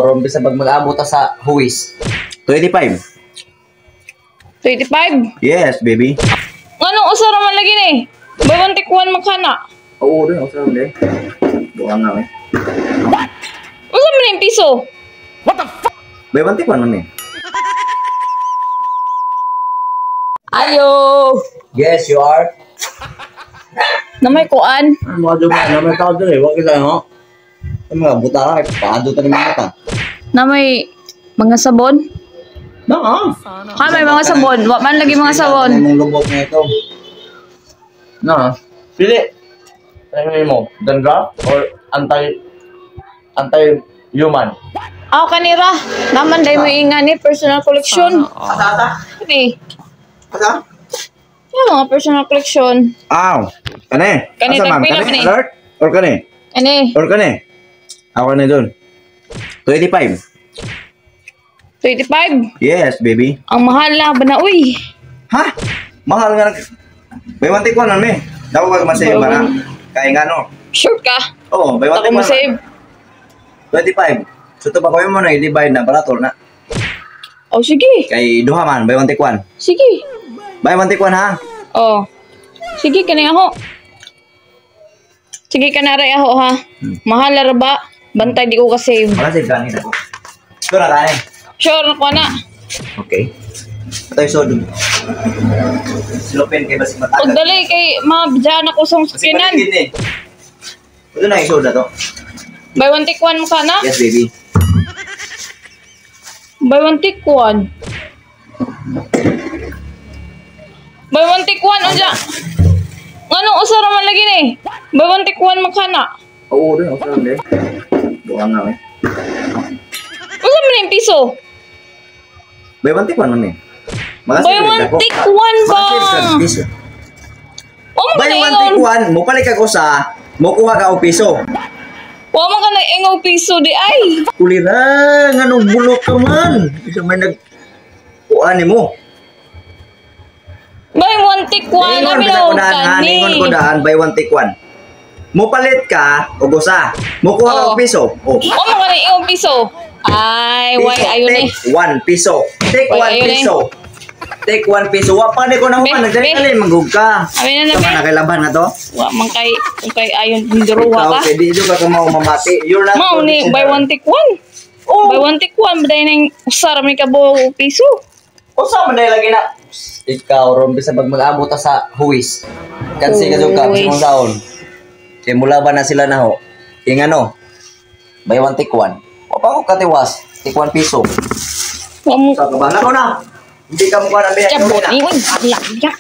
ron bisa pag mag-abot ta sa huwis. 25. 25. Yes, baby. Nganong usa ra man lagi ni? Buy one take one man kana. Oo, doon usa man eh. Buka nga eh. Unsa man yung piso? Buy one take one man eh. Ayo. Yes, you are. Na may kuan. Ano mga juma, na may tao dun eh. Huwag kita, no? Ang mga buta ka, paado ta ni mga mata. Na may mga sabon. Na, ah. Ha, may mga sabon. Wa man lagi mga sabon. Ano mong lubok na ito? Na, pili. Ano mo? Dandruff or anti-human? Aw kanira. Naman day mo inga ni personal collection. Asa, asa? Kani. Asa? Yung mga personal collection. Aw. Kani. Kani, Asa, ma'am? tagpila Kani? man eh. Alert? Or kani? Ani. Or kani? Ako na doon. 25. 25. Yes, baby. Ang mahal na ba na uy. Ha? Mahal nga nag... Buy one take one man eh. Daw ka man sa'yo ba na? Kaya nga no. Sure ka? Oo, buy one Ako take mo one. save. 25. So ito ba ko mo na i-divide na para na. Oh, sige. Kay duha man, buy one take one. Sige. Buy one take one ha. Oh. Sige kani ako. Sige ka na ray ako ha. Mahal ra ba? Bantay di ko ka save. Wala save kanin ako. Ito na kanin. Sure na ko na. Okay. Ito yung sodo. Silupin kay basig matagal. Pagdali kay mabidyan ako sa Basig sakinan. maligid eh. Ito na yung soda to. Buy one take one mo ka na? Yes, baby. Buy one take one. Buy one take one unja. Nganong usa ra man lagi ni? Buy one take one man kana. Oo, doon usa man eh. Buka nga eh. Unsa man yung piso? Buy one take one man eh. Buy one take one ba? Makasave ka piso. Wa man Buy ka one take na one, mo palit ka usa, mo kuha ka og piso. Wa man ka na ingon piso di ay. Kulira, nganong bulok ka man. Isa may nag kuan nimo. Buy one take one Ingon abi bisa na ko daan ha, kani. ningon ko daan buy one take one. Mo palit ka og usa, mo kuha ka Oo. og piso. Oh. Wa man ka na ingon piso. Ay, why Piso, ayon eh. take 1 piso. Take Why, 1 ayun eh. piso. Take 1 piso. Wa pa ni ko na human, Be, nagdali-dali manggug ka. Abi na na Ito be. ka nakailaban na to. Wa man kay kung kay ayon duruwa Ikaw, ka. kay di ka ka mao mamati. You're not Mao ni buy one take one. Oh. Buy one take one baday nang usa ra man ka buo piso. Usa man dahil lagi na. Ikaw ron bisa pag mag-abot ta sa huwis. Kansi ka jud ka Huwis. sa taon. Kay mula ba na sila na ho? Ing ano? Buy one take one. Wa pa ko katiwas. Take 1 piso. Wa mo Sa kabana ko na. Hindi ka mukha na biya. Cabot ni uy, lagyak.